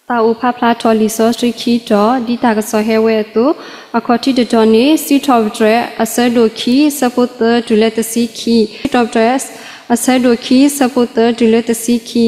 သးအိၣ်ဖးဖျါထီၣ်လံာ်စီဆှံခံတီၤ ဒ်တၢ်ကစီၣ်ဟဲဝဲအသိး, အခီၣ်ထံးတတီၤန့ၣ် စံးထီၣ်ပတြၢၤ အဆၢဒိၣ်ခံ ဆၢဖိသၢတုၤလၢတဆံခံ, စံးထီၣ်ပတြၢၤ အဆၢဒိၣ်ခံ ဆၢဖိသၢတုၤလၢတဆံခံ,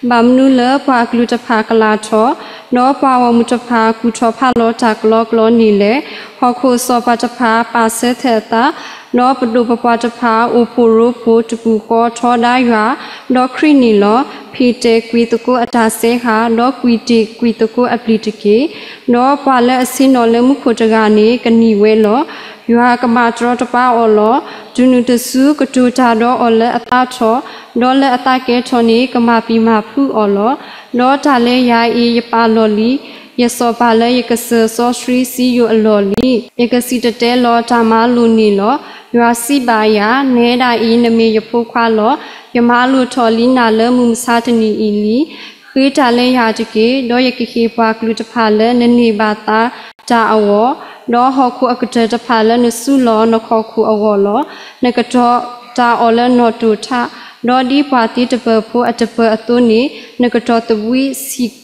ဘၣ်မနုၤလၢပှၤအကလုာ်တဖၣ်ကလာ်ထီၣ်, ဒီးပှၤဂီၢ်မုၢ်တဖၣ်ကူၣ်ထီၣ်ဖးလီၤတၢ်ကလီကလီန့ၣ်လဲၣ်. ဟီၣ်ခိၣ်စီၤပၤတဖၣ်ပာ်ဆၢထၢၣ်အသး, ဒီးပဒိၣ်ပပှၢ်တဖၣ်အိၣ်ဖှိၣ်ရိဖှိၣ်တပူၤဃီထီဒါယွၤ, ဒီးခရံာ်န့ၣ်လီၤ. ဖ့ၣ်တဲာ်ကွံာ်သကိးအတၢ်စဲးဃာ်, ဒီးကွံာ်တ့ၢ်ကွံာ်သကိးအပျံၤတက့ၢ်. ဒီးပှၤလၢအဆ့ၣ်နီၤလၢမူခိၣ်တဂၤန့ၣ် ကနံၣ်ဝဲလီၤ. ယွၤကဘၣ်တြီတပါအီၤလီၤ. တုၤနုၤတစုကတိၤတၢ်ဒီးအီၤလၢအသးထီၣ်, ဒီးလၢအသးကဲထီၣ်န့ၣ် ကမၤပျံၤမၤဖုးအီၤလီၤ. ဒီးတၢ်လၢယၤအံၤယပာ်လီၤလံ, ယစီၤပၤလၢယကစၢၢ်စီဆှံစံယိၣ်အလီၢ်လံ. ယကစံၣ်တဲၤတဲလီၤတၢ်မၤလိာ်န့ၣ်လီၤ. ယွၤစံးဘၣ်ယၤ, နဲဒၣ်အံၤနမ့ၢ်ယဖိခွါလီၤ. ယမၤလိာ်ထီၣ်လံနၤလၢမုၢ်မဆါတနံၤအံၤလံ. ဃ့တၢ်လၢယၤတက့ၢ်. ဒီးယကဟ့ၣ်ပှၤကလုာ်တဖၣ်လၢနန့ၢ်ဘၣ်သါတၢ်အဂီၢ်, ဒီးဟီၣ်ခိၣ်အကတၢၢ်တဖၣ်လၢနစုလီၢ်နခီၣ်ခိၣ်အဂီၢ်လီၤ. နကတီၤတၢ်အီၤလၢနီၣ်တိၢ်ထး, ဒီးဒ်ပှၤသံတပၢၤဖိအတပၢၤအသိးန့ၣ်, နကတီၤသဘှံးဆံး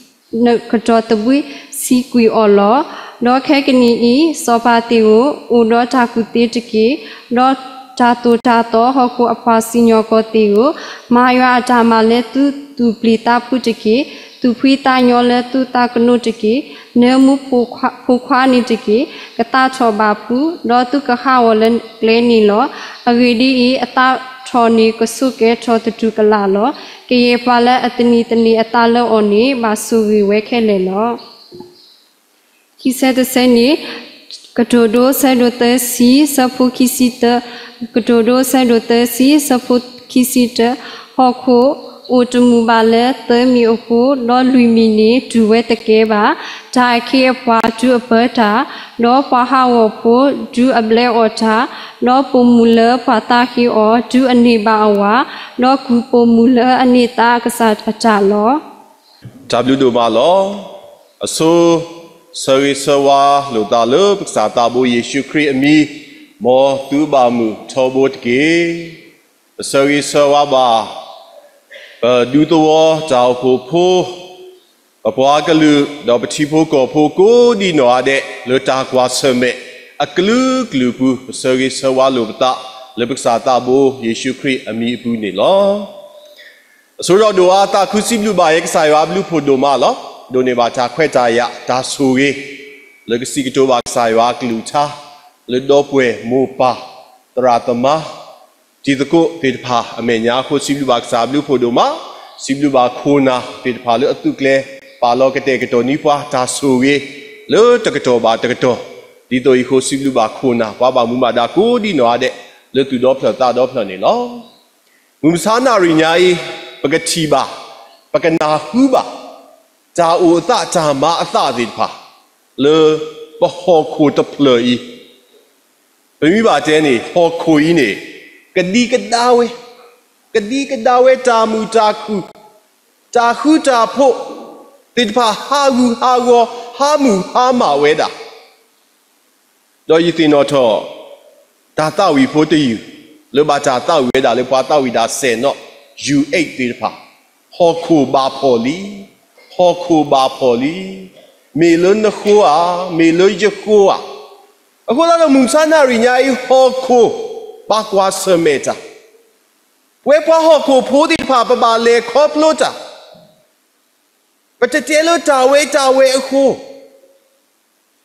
နကတီၤသဘှံးဆံးကွံာ်အီၤလီၤ. ဒီးခဲကနံၣ်အံၤ, စီၤပၤသ့ၣ်ဧၢ, အိၣ်ဒီးတၢ်ကူၣ်သ့တက့ၢ်. ဒီးတၢ်သိၣ်တၢ်သီဟီၣ်ခိၣ်အပှၤစံၣ်ညီၣ်ကွီၢ်သ့ၣ်ဧၢ, မၤယွၤအတၢ်မၤလၢသုသူၣ်ပျံၤသးဖုးတက့ၢ်. သူၣ်ဖှံသးညီလၢသုသးကနိးတက့ၢ်. နၢမူဖိခွါန့ၣ်တက့ၢ်. ကသးထီၣ်ဘၣ်ဖုး, ဒီးသုကဟးဂီၤလၢကျဲန့ၣ်လီၤ. အဂ့ၢ်ဒ်အံၤ, အသးထီၣ်န့ၣ်ကဆိၣ်ကဲထီၣ်သတူၢ်ကလာ်လီၤ. ကယဲၢ်ပှၤလၢအသန့ၤသန့ၤအသးလၢအီၤန့ၣ် ဘၣ်ဆိၣ်ဂ့ၤဝဲခဲလၢာ်လီၤ. ခံဆၢတဆၢန့ၣ်, ကတိၤဒိဆၢဒိၣ်သၢဆံ ဆၢဖိခံဆံတၢ, ကတိၤဒိဆၢဒိၣ်သၢဆံ ဆၢဖိခံဆံတၢ, ဟီၣ်ခိၣ်အိၣ်တမုာ်ဘၣ်လၢသၢမံၤအဃိ, ဒီးလွံၢ်မံၤန့ၣ်တူၢ်ဝဲတကဲဘၣ်. တၢ်အခ့အပှၤဒုးအပၢတၢ်, ဒီးပှၤဟးဂီၤဖိဒုးအဘျဲအီၣ်တၢ်, ဒီးပိာ်မုၣ်လၢပှၤသးဟ့အီၤဒုးအန့ၢ်ဘၣ်အဝၤ, ဒီးကူၣ်ပိာ်မုၣ်လၢအန့ၢ်သါအကစၢ်အတၢ်လီၤ. တၢ်ဘျုးဒိၣ်မးလီၤ. အဆိ ဆၢဂ့ၤဆၢဝါလိာ်သးလၢပကစၢ်သးဘိယ့ၣ်ၡူးခရံာ်အမံၤ, မ်သုဘၣ်မုာ်ထီဘိတက့ၢ်. ပဆၢဂ့ၤဆၢဝါဘၣ် ပဒူသဝီတၢ်အိၣ်ဖှိၣ်ဖိ, ပပှၤကလုာ် ဒီးပထံဖိကီၢ်ဖိကိးဒံနီၢ်ဂၤဒဲး လၢတၢ်ကွၢ်ဆၢၣ်မဲာ်အကလုာ်ကလုာ်ပူၤ, ပဆၢဂ့ၤဆၢဝါလိာ်ပသးလၢပကစၢ်သးဘိယ့ၣ်ၡူးခရံာ်အမံၤအပူၤန့ၣ်လီၤ. အဆိဒီးဒိၣ်အါသးခုစံးဘျုးဘၣ်ယဲကစၢ်ယွၤအဘျုးဖှိၣ်ဒိၣ်မးလီၤ. ဒိးန့ၢ်ဘၣ်တၢ်ခွဲးတၢ်ယာ်တၢ်ဆိၣ်ဂ့ၤ လၢကစံးကတိၤဘၣ်ကစၢ်ယွၤအကလုၢ်ကထါ လၢဒီပုၢ်ဝဲၢ်မိၢ်ပၢ် သရၣ်သမါ တံၤသကိးသ့ၣ်တဖၣ်အမဲာ်ညါအဃိ စံးဘျုးဘၣ်ကစၢ်အဘျုးဖှိၣ်ဒိၣ်မး, စံးဘျုးဘၣ်ခိၣ်နၢ်သ့ၣ်တဖၣ်လၢအသုးကျဲၤပာ်လီၤကတဲာ်ကတီၤန့ၢ်ပှၤတၢ်ဆိၣ်ဂ့ၤ လၢတကတီၢ်ဘၣ်တကတီၢ်, ဒ်သိးအံၤအဃိ စံးဘျုးဘၣ်ခိၣ်နၢ် ပှၤဘၣ်မူဘၣ်ဒါကိးဒံနီၢ်ဂၤဒဲး လၢသူၣ်ဒီဖျၢၣ်သးဒီဖျၢၣ်န့ၣ်လီၤ. မုၢ်မဆါနၣ်ရံၣ်ညါအံၤ ပကထံၣ်ဘၣ်, ပကနၢ်ဟူဘၣ် တၢ်အိၣ်အသးတၢ်မၤအသးသ့ၣ်တဖၣ် လၢပဟီၣ်ခိၣ်တဖျၢၣ်အံၤ ပမ့ၢ်ဘၣ်တဲန့ၣ် ဟီၣ်ခိၣ်အံၤန့ၣ် ကဒံကဒါဝဲ, ကဒံကဒါဝဲတၢ်မုာ်တၢ်ခုၣ်, တၢ်ဃူတၢ်ဖိးသ့ၣ်တဖၣ် ဟးဂူာ်ဟးဂီၤ ဟးမုာ်ဟါမၢ်ဝဲဒၣ် ဒီးယသ့ၣ်နီၣ်ထီၣ် တၢ်သးဝံၣ်ဖိတယုၢ် လၢဘၣ်တၢ်သးဝံၣ်ဒၣ်စဲၣ်နီၤ ယူဢ့ၣ်သ့ၣ်တဖၣ်, ဟီၣ်ခိၣ်ဘၣ်ဖှီၣ်လံ, ဟီၣ်ခိၣ်ဘၣ်ဖှီၣ်လံ, မ့ၢ်လၢနဃိဧါ, မ့ၢ်လၢယဃိဧါ. အဃိသတးဒီး မုၢ်မဆါနၣ်ရံၣ်ညါအံၤ ဟီၣ်ခိၣ်ဘၣ်ကွၢ်ဆၢၣ်မဲာ်တၢ်, ပဝဲပှၤဟီၣ်ခိၣ်ဖိသ့ၣ်တဖၣ် ပဘၣ်လဲၤခီဖျိတၢ် ပတတဲလၢတၢ်ဝဲတၢ်ဝဲအဃိ,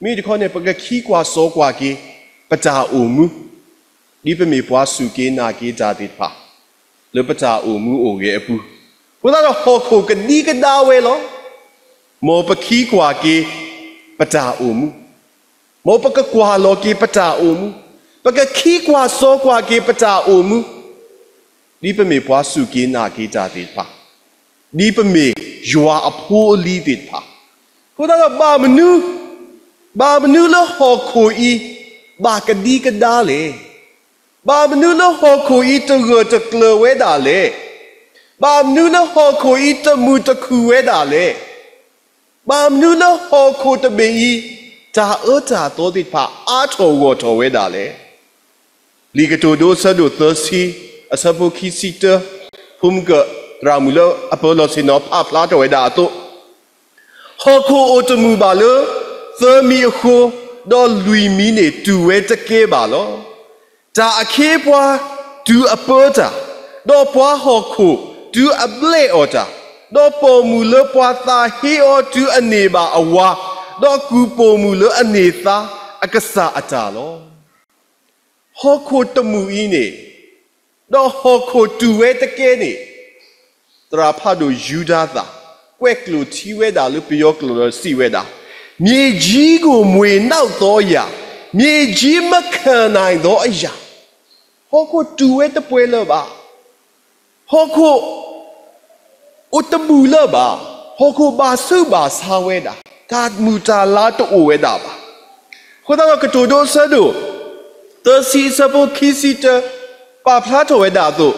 မ့ၢ်တခီန့ၣ် ပကခံကွၢ်စီကွၢ်က့ၤ ပတၢ်အိၣ်မူ, ဒ်ပမ့ၢ်ပှၤစူၢ်က့ၤနာ်က့ၤတၢ်သ့ၣ်တဖၣ် လၢပတၢ်အိၣ်မူအိၣ်ဂဲၤအပူၤ, အဃိသတးဒီး ဟီၣ်ခိၣ်ကဒံကဒါဝဲလီၤ. မ်ပခံကွၢ်က့ၤ ပတၢ်အိၣ်မူ, မ်ပကကွၢ်လီၤက့ၤပတၢ်အိၣ်မူ, ပကခံကွၢ်စီကွၢ်က့ၤပတၢ်အိၣ်မူ ဒ်ပမ့ၢ်ပှၤစူၢ်က့ၤနာ်က့ၤတၢ်သ့ၣ်တဖၣ်, ဒ်ပမ့ၢ်ယွၤအဖိအလံၤသ့ၣ်တဖၣ်, အဃိသတးဒီး ဘၣ်မနုၤ, ဘၣ်မနုၤလၢဟီၣ်ခိၣ်အံၤ ဘၣ်ကဒံကဒါလဲၣ်. ဘၣ်မနုၤလၢဟီၣ်ခိၣ်အံၤ တဂၢၢ်တကျၢၤဝဲဒၣ်လဲၣ်. ဘၣ်မနုၤလၢဟီၣ်ခိၣ်အံၤ တမုာ်တခုၣ်ဝဲဒၣ်လဲၣ်. ဘၣ်မနုၤလၢဟီၣ်ခိၣ်တဘ့ၣ်အံၤ တၢ်အၢတၢ်သီသ့ၣ်တဖၣ် အါထီၣ်ဂီၢ်ထီၣ်ဝဲဒၣ်လဲၣ်. လံာ်ကတိၤဒိ အဆၢဒိၣ်သၢဆံ အဆၢဖိခံဆံတၢ, ဖိမုၢ်ကၢၢ်သရၣ်မုၣ်လၢအပၢလီၤဆ့ၣ်နီၤ ဖးဖျါထီၣ်ဝဲဒၣ်အသိး, ဟီၣ်ခိၣ်အိၣ်တမုာ်ဘၣ်လၢ သၢမံၤအဃိ, ဒီးလွံၢ်မံၤန့ၣ်တူၢ်ဝဲတကဲဘၣ်လီၤ. တၢ်အခ့အပှၤတုၤအပၢတၢ်, ဒီးပှၤဟီၣ်ခိၣ်တုၤအဘျဲၣ်အီၣ်တၢ်, ဒီးပိာ်မုၣ်လၢပှၤသးဟ့အီၤတုၤအန့ၢ်ဘၣ်အဝၤ, ဒီးကုၢ်ပိာ်မုၣ်လၢအန့ၢ်သါအကစၢ်အတၢ်လီၤ. ဟီၣ်ခိၣ်တမုာ်အံၤန့ၣ်, ဒီးဟီၣ်ခိၣ်တူၢ်ဝဲတကဲန့ၣ်, သရၣ်ဖးဒိၣ်ယူဒၤသၣ် ကွဲးကျိာ်ထံဝဲဒၣ်လၢပယီၤကျိာ်ဒီးစံးဝဲဒၣ်, မြေကြီးကို မွှေနှောက်သောအရာ, မြေကြီးမခံနိုင်သောအရာ, ဟီၣ်ခိၣ်တူၢ်ဝဲတပှဲၤလၢၤဘၣ်. ဟီၣ်ခိၣ်အိၣ်တမုာ်လၢၤဘၣ်. ဟီၣ်ခိၣ်ဘၣ်ဆူးဘၣ်ဆါဝဲဒၣ်, တၢ်မုာ်တၢ်လၤတအိၣ်ဝဲဒၣ်ဘၣ်. အဃိသတးဒီးကတိၤဒိအဆၢဒိၣ် သၢဆံအဆၢဖိခံဆံတၢ ပာ်ဖျါထီၣ်ဝဲဒၣ်အသိး,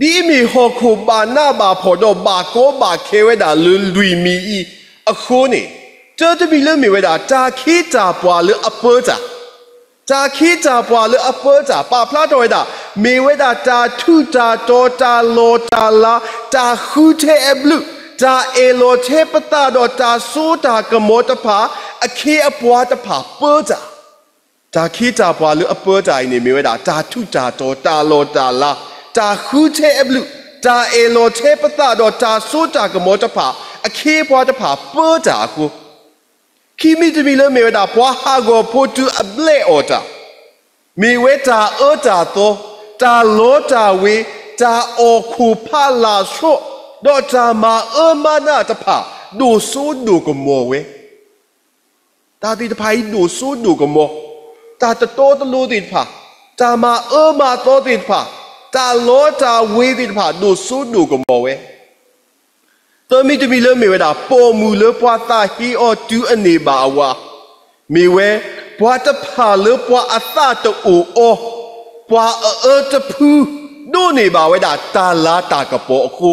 ဒ်အမ့ၢ်ဟီၣ်ခိၣ်ဘၣ်နးဘၣ်ဖှီၣ်ဒီးဘၣ်ကီဘၣ်ခဲဝဲဒၣ်လၢလွံၢ်မံၤအံၤအဃိန့ၣ်, တၢတမံၤလၢမ့ၢ်ဝဲဒၣ် တၢ်ခ့တၢ်ပှၤလၢအပၢတၢ်, တၢ်ခ့တၢ်ပှၤလၢအပၢတၢ် ပာ်ဖျါထီၣ်ဝဲဒၣ် မ့ၢ်ဝဲဒၣ်တၢ်ထူးတၢ်တီၤ တၢ်လီၢ်တၢ်လၤ, တၢ်ဃုထဲအဘျုး, တၢ်အဲၣ်လီၤထဲပသးဒီးတၢ်စိတၢ်ကမီၤတဖၣ်, အခ့အပှၤတဖၣ်ပၢတၢ် တၢ်ခ့တၢ်ပှၤလၢအပၢတၢ်အံၤန့ၣ် မ့ၢ်ဝဲဒၣ် တၢ်ထူးတၢ်တီၤ တၢ်လီၢ်တၢ်လၤ, တၢ်ဃုထဲအဘျုး, တၢ်အဲၣ်လီၤထဲပသးဒီးတၢ်စိတၢ်ကမီၤတဖၣ်, အခ့အပှၤတဖၣ်ပၢတၢ်အဃိ, ခံမံၤတမံၤလၢမ့ၢ်ဝဲဒၣ် ပှၤဟးဂီၤဖိတုၤအဘျဲၣ်အီၣ်တၢ်, မ့ၢ်ဝဲတၢ်အၢတၢ်သီ, တၢ်လီတၢ်ဝ့ၤ, တၢ်အီၣ်ခိၣ်ဖးလၢ်ဆှီ, ဒီးတၢ်မၤအၢမၤနးတဖၣ် ဒိၣ်စိဒိၣ်ကမီၤဝဲ တၢ်သ့ၣ်တဖၣ်အံၤဒိၣ်စိဒိၣ်ကမီၤ, တၢ်တတီတလိၤသ့ၣ်တဖၣ်, တၢ်မၤအၢမၤသီသ့ၣ်တဖၣ်, တၢ်လီတၢ်ဝ့ၤသ့ၣ်တဖၣ် ဒိၣ်စိဒိၣ်ကမီၤဝဲ. သၢမံၤတမံၤလၢမ့ၢ်ဝဲဒၣ် ပိာ်မုၣ်လၢပှၤသးဟ့အီၤတုၤအန့ၢ်ဘၣ်အဝၤ, မ့ၢ်ဝဲ ပှၤတဖၣ်လၢပှၤအသးတအိၣ်အီၤ, ပှၤအအၢတဖု ဒိးန့ၢ်ဘၣ်ဝဲဒၣ်တၢ်လၤတၢ်ကပီၤအဃိ,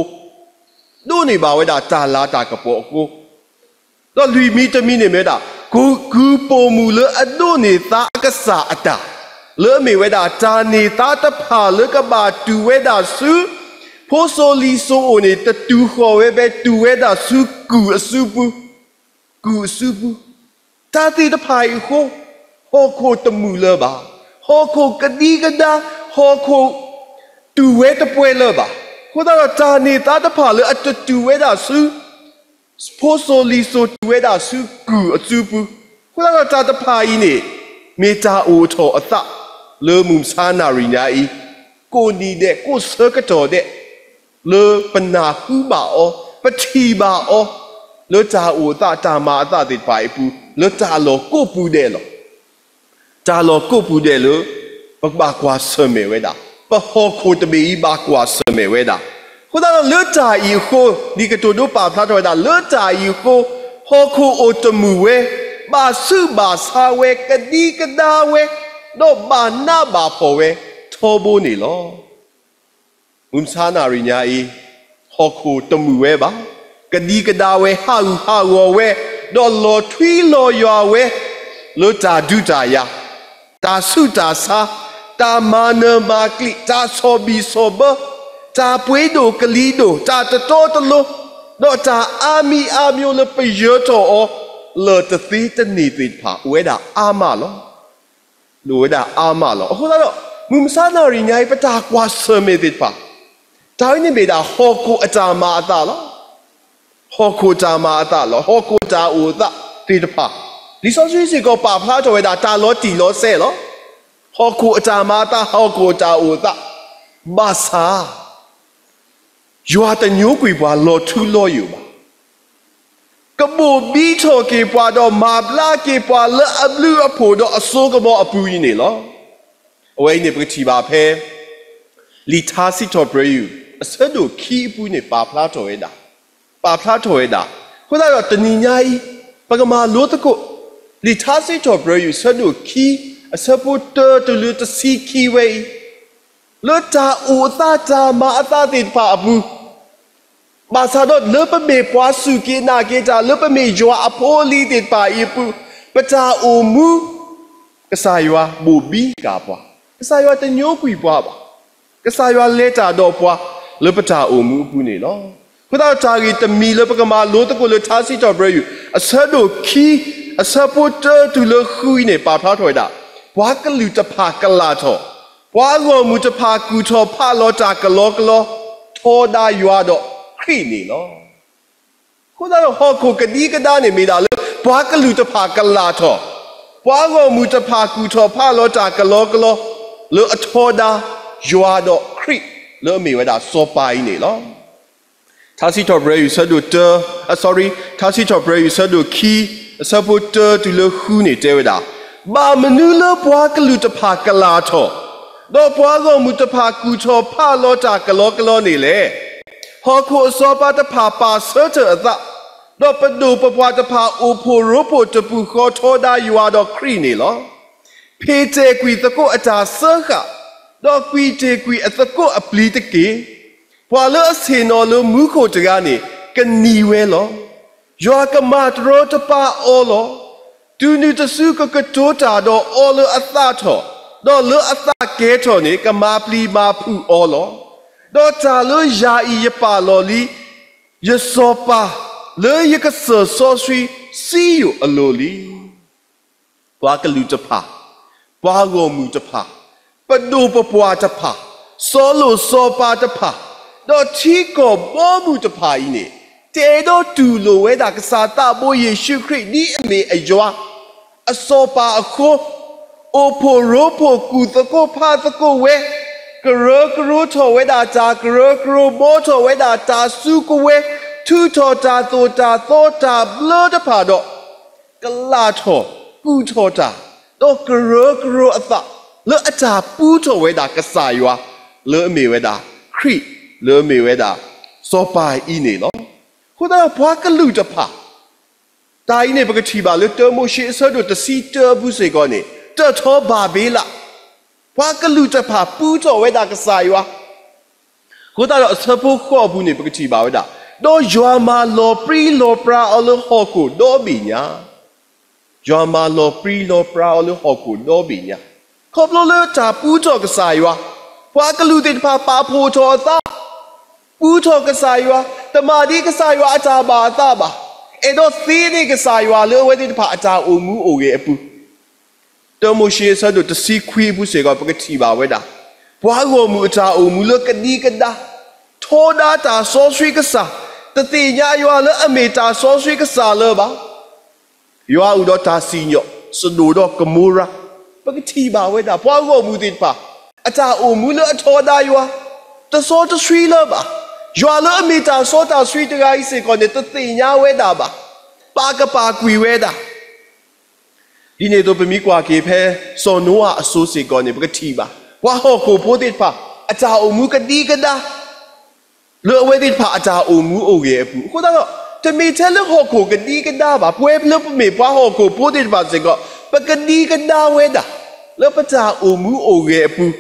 ဒိးန့ၢ်ဘၣ်ဝဲဒၣ်တၢ်လၤတၢ်ကပီၤအဃိ, ဒီးလွံၢ်မံၤတမံၤန့ၣ်မ့ၢ်ဝဲဒၣ် ကုၢ်ပိာ်မုၣ်လၢအဒိးန့ၢ်သါအကစၢ်အတၢ်, လၢအမ့ၢ်ဝဲဒၣ် တၢ်န့ၢ်သါတဖၣ်လၢကဘၣ်တူၢ်ဝဲဒၣ်ဆူ ဖိစိၤလံၤစိၤအိၣ်န့ၣ် တတူၢ်ဃီၣ်ဝဲဘၣ် တူၢ်ဝဲဒၣ်ဆူကုၢ်အစုပူၤ, ကုၢ်အစုပူၤ, တၢ်သ့ၣ်တဖၣ်အံၤအဃိ, ဟီၣ်ခိၣ်တမုာ်လၢၤဘၣ်, ဟီၣ်ခိၣ်ကဒံကဒါ, ဟီၣ်ခိၣ်တူၢ်ဝဲတပှဲၤလၢၤဘၣ်. အဃိသတးဒီးတၢ်န့ၢ်သါတဖၣ်လၢအတတူၢ်ဝဲဒၣ်ဆူ ဖိစိၤလံၤစိၤ တူၢ်ဝဲဒၣ်ဆူကုၢ်အစုပူၤ, အဃိသတးဒီးတၢ်တဖၣ်အံၤန့ၣ် မ့ၢ်တၢ်အိၣ်ထီၣ်အသး လၢမုၢ်မဆါနၣ်ရံၣ်ညါအံၤ, ကိးနံၤဒဲး ကိးဆၢကတီၢ်ဒဲး လၢပနၢ်ဟူဘၣ်အီၤ, ပထံၣ်ဘၣ်အီၤ, လၢတၢ်အိၣ်အသးတၢ်မၤအသးသ့ၣ်တဖၣ်အံၤအပူၤ လၢတၢ်လီၢ်ကိးပူၤဒဲးလီၤ. တၢ်လီၢ်ကိးပူၤဒဲးလၢ ပကဘၣ်ကွၢ်ဆၢၣ်မဲာ်ဝဲဒၣ်, ပဟီၣ်ခိၣ်တဘ့ၣ်အံၤဘၣ်ကွၢ်ဆၢၣ်မဲာ်ဝဲဒၣ်. အဃိသတးဒီးလၢတၢ်အံၤအဃိ, လံာ်ကတိၤဒိပာ်ဖျါထီၣ်ဝဲဒၣ် လၢတၢ်အံၤအဃိ, ဟီၣ်ခိၣ်အိၣ်တမုာ်ဝဲ, ဘၣ်ဆူးဘၣ်ဆါဝဲ, ကဒံကဒါဝဲ, ဒီးဘၣ်နးဘၣ်ဖှီၣ်ဝဲ ထီဘိန့ၣ်လီၤ. မုၢ်မဆါနၣ်ရံၣ်ညါအံၤ, ဟီၣ်ခိၣ်တမုာ်ဝဲဘၣ်, ကဒံကဒါဝဲ ဟးဂူာ်ဟးဂီၤဝဲ, ဒီးလီၤထွံလီၤယွၤဝဲ, လၢတၢ်ဒုးတၢ်ယၤ, တၢ်ဆူးတၢ်ဆါ, တၢ်မၤနၢၤမၤကျံး, တၢ်ဆီၣ်ဘံၣ်ဆီၣ်ဘၢ, တၢ်ပှ့ၤဒိၣ်ကလံၤဒိၣ်, တၢ်တတီတလိၤ, ဒီးတၢ်အါမံၤအါမျိၤလၢပယၢၤထီၣ်အီၤ လၢာ်တသ့တန့ၢ်သ့ၣ်တဖၣ် အိၣ်ဝဲဒၣ်အါမးလီၤ. ဒိၣ်ဝဲဒၣ်အါမးလီၤ. အဃိသတးဒီး မုၢ်မဆါနၣ်ရံၣ်ညါအံၤ ပတၢ်ကွၢ်ဆၢၣ်မဲာ်သ့ၣ်တဖၣ်, တၢ်ဝဲန့ၣ်မ့ၢ်ဒၣ်ဟီၣ်ခိၣ်အတၢ်မၤအသးလီၤ. ဟီၣ်ခိၣ်အတၢ်မၤအသးလီၤ. ဟီၣ်ခိၣ်အတၢ်အိၣ်အသးသ့ၣ်တဖၣ်, လံာ်စီဆှံစ့ၢ်ကီးပာ်ဖျါထီၣ်ဝဲဒၣ် တၢ်လီၤတံၢ်လီၤဆဲးလီၤ. ဟီၣ်ခိၣ်အတၢ်မၤအသး, ဟီၣ်ခိၣ်အတၢ်အိၣ်အသး, ဘၣ်ဆၣ် ယွၤတညိကွံာ်ပှၤလီၤထူလီၤယိာ်ဘၣ်. ကဘိၣ်ဘံထီၣ်က့ၤပှၤဒီးမၤဘျါက့ၤပှၤလၢအဘျုးအဖှိၣ်ဒီးအစိကမီၤအပူၤအံၤန့ၣ်လီၤ. အဝဲအံၤန့ၣ် ပကထံၣ်ဘၣ်ဖဲ လံာ်ထါစံးထီၣ်ပတြၢၤယုၢ် အဆၢဒိၣ်ခံအပူၤန့ၣ် ပာ်ဖျါထီၣ်ဝဲဒၣ်, ပာ်ဖျါထီၣ်ဝဲဒၣ်. အဃိသတးဒီးတနံၤညါအံၤ ပကမၤလိသကိး လံာ်ထါစံးထီၣ်ပတြၢၤယုၢ် အဆၢဒိၣ်ခံ အဆၢဖိတၢတုၤလၢတဆံခံဝဲအံၤ လၢတၢ်အိၣ်အသးတၢ်မၤအသးသ့ၣ်တဖၣ်အပူၤ, ဘၣ်ဆၣ်ဒီးလၢပမ့ၢ်ပှၤစူၢ်က့ၤနာ်က့ၤတၢ် လၢပမ့ၢ်ယွၤအဖိအလံၤသ့ၣ်တဖၣ်အံၤအပူၤ, ပတၢ်အိၣ်မူ ကစၢ်ယွၤဘိၣ်ဘံဃာ်ပှၤ, ကစၢ်ယွၤတညိကွံာ်ပှၤဘၣ်, ကစၢ်ယွၤလဲၤတၢ်ဒီးပှၤ လၢပတၢ်အိၣ်မူအပူၤန့ၣ်လီၤ. အဃိသတးဒီးတၢ်ဂ့ၢ်တမံၤလၢပကမၤလိသကိးလၢထါစံးထီၣ်ပတြၢၤယွၤ အဆၢဒိၣ်ခံ အဆၢဖိတၢတုၤလၢဃုအံၤန့ၣ် ပာ်ဖျါထီၣ်ဝဲဒၣ် ပှၤကလုာ်တဖၣ်ကလၢ်ထီၣ်, ပှၤဂီၢ်မုၢ်တဖၣ်ကူၣ်ထီၣ်ဖးလီၤတၢ်ကလီကလီ, ထီဒါယွၤဒီးခရံာ်န့ၣ်လီၤ. အဃိသတးဒီးဟီၣ်ခိၣ်ကဒံကဒါန့ၣ်မ့ၢ်ဒၣ်လၢ ပှၤကလုာ်တဖၣ်ကလၢ်ထီၣ်, ပှၤဂီၢ်မုၢ်တဖၣ်ကူၣ်ထီၣ်ဖးလီၤတၢ်ကလီကလီ လၢအထီဒါယွၤဒီးခရံာ် လၢအမ့ၢ်ဝဲဒၣ်စီၤပၤအံၤန့ၣ်လီၤ. ထါစံးထီၣ်ပတြၢၤယွၤဆၢဒိၣ်တၢ, အ sorry, ထါစံးထီၣ်ပတြၢၤယွၤဆၢဒိၣ်ခံ အဆၢဖိတၢတုၤလၢဃုန့ၣ်တဲဝဲဒၣ်, ဘၣ်မနုၤလၢပှၤကလုာ်တဖၣ်ကလၢ်ထီၣ်, ဒီးပှၤဂီၢ်မုၢ်တဖၣ်ကူၣ်ထီၣ်ဖးလီၤတၢ်ကလီကလီန့ၣ်လဲၣ်. ဟီၣ်ခိၣ်အစီၤပၤတဖၣ်ပာ်ဆၢထၢၣ်အသး, ဒီးပဒိၣ်ပပှၢ်တဖၣ်အိၣ်ဖှိၣ်ရိဖှိၣ်တပူၤဃီထီဒါယွၤဒီးခရံာ်န့ၣ်လီၤ. ဖ့ၣ်တဲာ်ကွံာ်သကိးအတၢ်စၢဃာ်, ဒီးကွံာ်တ့ၢ်ကွံာ်အသကိးအပျံၤတက့ၢ်. ပှၤလၢအဆ့ၣ်နီၤလၢမူခိၣ်တဂၤန့ၣ် ကနံၤဝဲလီၤ. ယွၤကမၤတရီတပါအီၤလီၤ. တုၤနုၤတစုကကတိၤတၢ်ဒီးအီၤလၢအသးထီၣ်, ဒီးလၢအသးကဲထီၣ်န့ၣ် ကမၤပျံၤမၤဖုးအီၤလီၤ. ဒီးတၢ်လၢယၤအံၤယပာ်လီၤလံ ယစီၤပၤ လၢယကစၢၢ်စီဆှံစံယိၣ်အလိၤလံ. ပှၤကလုာ်တဖၣ်, ပှၤဂီၢ်မုၢ်တဖၣ်, ပဒိၣ်ပပှၢ်တဖၣ်, စီၤလိၣ်စီၤပၤတဖၣ်, ဒီးထံကီၢ်ဘီမုၢ်တဖၣ်အံၤန့ၣ် တအဲၣ်ဒိးတူၢ်လိာ်ဝဲဒၣ်ကစၢ်သးဘိယ့ၣ်ၡူးခရံာ်ဒ်အမ့ၢ်အယွၤ အစီၤပၤအဃိ, အိၣ်ဖှိၣ်ရိဖှိၣ်ကူၣ်သကိးဖးသကိးဝဲ, ကရၢကရိထီၣ်ဝဲဒၣ်တၢ်ကရၢကရိ ဘှီထီၣ်ဝဲဒၣ်တၢ်စုကဝဲၤ, ထုးထီၣ်တၢ်သိၣ်တၢ်သီတၢ်ဘျၢတဖၣ်ဒီး ကလၢ်ထီၣ်, ကူၣ်ထီၣ်တၢ်, ဒီးကရၢကရိအသး လၢအတၢ်ပူထီၣ်ဝဲဒၣ်ကစၢ်ယွၤ လၢအမ့ၢ်ဝဲဒၣ်ခရံာ်, လၢအမ့ၢ်ဝဲဒၣ် စီၤပၤအံၤန့ၣ်လီၤ. အဃိသတးဒီးပှၤကလုာ်တဖၣ် တၢ်အံၤန့ၣ် ပကထံၣ်ဘၣ်လၢတၢမိၤၡ့အဆၢဒိၣ်တဆံတၢအပူၤစ့ၢ်ကီးန့ၣ် တၢၣ်ထီဘၣ်ဘ့လး, ပှၤကလုာ်တဖၣ်ပူထီၣ်ဝဲဒၣ်ကစၢ်ယွၤ အဃိသတးဒီးအဆၢဖိဃိးအပူၤန့ၣ် ပကထံၣ်ဘၣ်ဝဲဒၣ်, ဒီးယွၤမၤလီၤပြံလီၤပြါအီၤလၢဟီၣ်ခိၣ်ဒီဘ့ၣ်ညါ, ယွၤမၤလီၤပြံလီၤပြါအီၤလၢဟီၣ်ခိၣ်ဒီဘ့ၣ်ညါ, ခီဖျိလၢတၢ်ပူထီၣ်ကစၢ်ယွၤ, ပှၤကလုာ်သ့ၣ်တဖၣ်ပာ်ဖှိၣ်ထီၣ်အသး, ပူထီၣ်ကစၢ်ယွၤ, တမၤဒ်ကစၢ်ယွၤအတၢ်ဘၣ်အသးဘၣ်, အဲၣ်ဒိးသ့န့ၢ်ကစၢ်ယွၤလၢအဝဲသ့ၣ်တဖၣ်အတၢ်အိၣ်မူအိၣ်ဂဲၤအပူၤ တၢမိၤၡ့အဆၢဒိၣ်တဆံခွံအပူၤစ့ၢ်ကီး ပကထံၣ်ဘၣ်ဝဲဒၣ်, ပှၤဂီၢ်မုၢ်အတၢ်အိၣ်မူလၢကဒံကဒါ, ထီဒါတၢ်စီဆှံကစၢ်, တသ့ၣ်ညါယွၤလၢအမ့ၢ်တၢ်စီဆှံကစၢ်လၢၤဘၣ်. ယွၤအိၣ်ဒီးတၢ်စံၣ်ညီၣ် စဒိၣ်ဒီးကမိရၤ, ပကထံၣ်ဘၣ်ဝဲဒၣ် ပှၤဂီၢ်မုၢ်သ့ၣ်တဖၣ် အတၢ်အိၣ်မူလၢအထီဒါယွၤ, တစီတဆှံလၢၤဘၣ်. ယွၤလၢအမ့ၢ်တၢ်စီတၢ်ဆှံတဂၤအံၤစ့ၢ်ကီးန့ၣ် တသ့ၣ်ညါဝဲဒၣ်ဘၣ်. ပာ်ကပာ်ကွံာ်ဝဲဒၣ် ဒ်န့ၣ်အသိးပမ့ၢ်ကွၢ်က့ၤဖဲစီၤနိအၤအစိၤစ့ၢ်ကီးန့ၣ် ပကထံၣ်ဘၣ် ပှၤဟီၣ်ခိၣ်ဖိသ့ၣ်တဖၣ် အတၢ်အိၣ်မူကဒံကဒါ လၢအဝဲသ့ၣ်တဖၣ်အတၢ်အိၣ်မူအိၣ်ဂဲၤအပူၤ. အဃိသတးဒီး တမ့ၢ်ထဲလၢဟီၣ်ခိၣ်ကဒံကဒါဘၣ်. ပဝဲလၢပမ့ၢ်ပှၤဟီၣ်ခိၣ်ဖိသ့ၣ်တဖၣ်စ့ၢ်ကီး ပကဒံကဒါဝဲဒၣ် လၢပတၢ်အိၣ်မူအိၣ်ဂဲၤအပူၤ,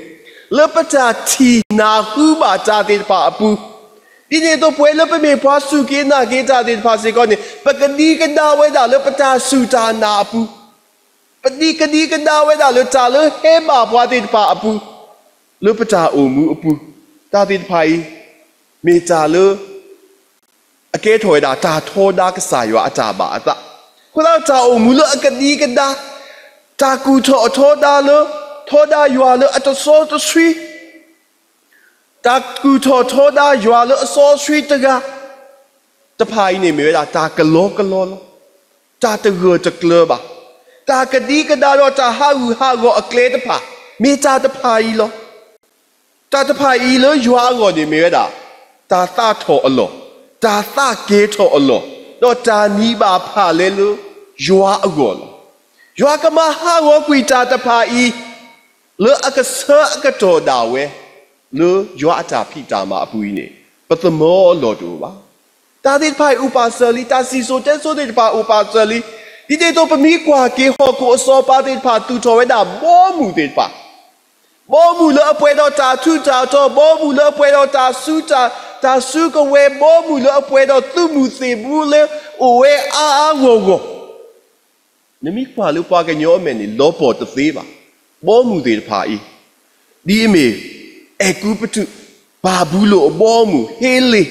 လၢပတၢ်ထံၣ်နၢ်ဟူဘၣ်တၢ်သ့ၣ်တဖၣ်အပူၤ, ဒ်န့ၣ်အသိးပဝဲလၢပမ့ၢ်ပှၤစူၢ်က့ၤနာ်က့ၤတၢ်သ့ၣ်တဖၣ်စ့ၢ်ကီးန့ၣ် ပကဒံကဒါဝဲဒၣ်လၢပတၢ်စူၢ်တၢ်နာ်အပူၤ, ပဒံကဒံကဒါဝဲဒၣ်လၢတၢ်လၢဟဲဘၣ်ပှၤသ့ၣ်တဖၣ်အပူၤ, လၢပတၢ်အိၣ်မူအပူၤ, တၢ်သ့ၣ်တဖၣ်အံၤ မ့ၢ်တၢ်လၢ အကဲထီၣ်ဝဲဒၣ်တၢ်ထီဒါကစၢ်ယွၤအတၢ်ဘၣ်အသး. အဃိသတးတၢ်အိၣ်မူလၢအကဒံကဒါ, တၢ်ကူၣ်ထီၣ်ထီဒါလၢ, ထီဒါယွၤလၢအတစီတဆှံ, တၢ်ကူၣ်ထီၣ်ထီဒါယွၤလၢအစီဆှံတဂၤ တဖၣ်အံၤန့ၣ်မ့ၢ်ဝဲဒၣ်တၢ်ကလီကလီလီၤ. တၢ်တဂၢၢ်တကျၢၤဘၣ်. တၢ်ကဒံကဒါဒီးတၢ်ဟးဂူာ်ဟးဂီၤအကျဲတဖၣ် မ့ၢ်တၢ်တဖၣ်အံၤလီၤ. တၢ်တဖၣ်အံၤလၢယွၤအဂီၢ်န့ၣ်မ့ၢ်ဝဲဒၣ် တၢ်သးထီၣ်အလီၢ်, တၢ်သးကဲထီၣ်အလီၢ်, ဒီးတၢ်နံၤဘၣ်ဖၣ်လဲလၢယွၤအဂီၢ်လီၤ. ယွၤကမၤဟးဂီၤကွံာ်တၢ်တဖၣ်အံၤ လၢအကဆၢအကတီၢ်ဒၣ်ဝဲ လၢယွၤအတၢ်ဖံးတၢ်မၤအပူၤအံၤန့ၣ် ပသမၢအလီၢ်တအိၣ်ဘၣ်. တၢ်သ့ၣ်တဖၣ်အံၤအိၣ်ပာ်စၢၤလံ, တၢ်စံၣ်စိၤတဲစိၤသ့ၣ်တဖၣ်အိၣ်ပာ်စၢၤလံ. ဒ်န့ၣ်အသိးပမ့ၢ်ကွၢ်က့ၤဟီၣ်ခိၣ်အစီၤပၤသ့ၣ်တဖၣ်သူၣ်ထီၣ်ဝဲဒၣ်ဘီမုၢ်သ့ၣ်တဖၣ်, ဘီမုၢ်လၢအပှဲၤဒီးတၢ်ထူးတၢ်တီၤ, ဘီမုၢ်လၢအပှဲၤဒီးတၢ်စု, တၢ်စုကဝဲၤ, ဘီမုၢ်လၢအပှဲၤဒီးသုးမုၢ်သ့ၣ်ဘိလၢအိၣ်ဝဲအါအါဂီၢ်ဂီၢ် နမ့ၢ်ကွၢ်လၢပှၤကညီအမဲာ်န့ၣ် လီၤပှီၢ်တသ့ဘၣ်. ဘီမုၢ်သ့ၣ်တဖၣ်အံၤ, ဒ်အမ့ၢ် အဲၤကူပတူး, ဘၤဘူလိၣ်အဘီအမုၢ်, ဟ့လ့ၣ်,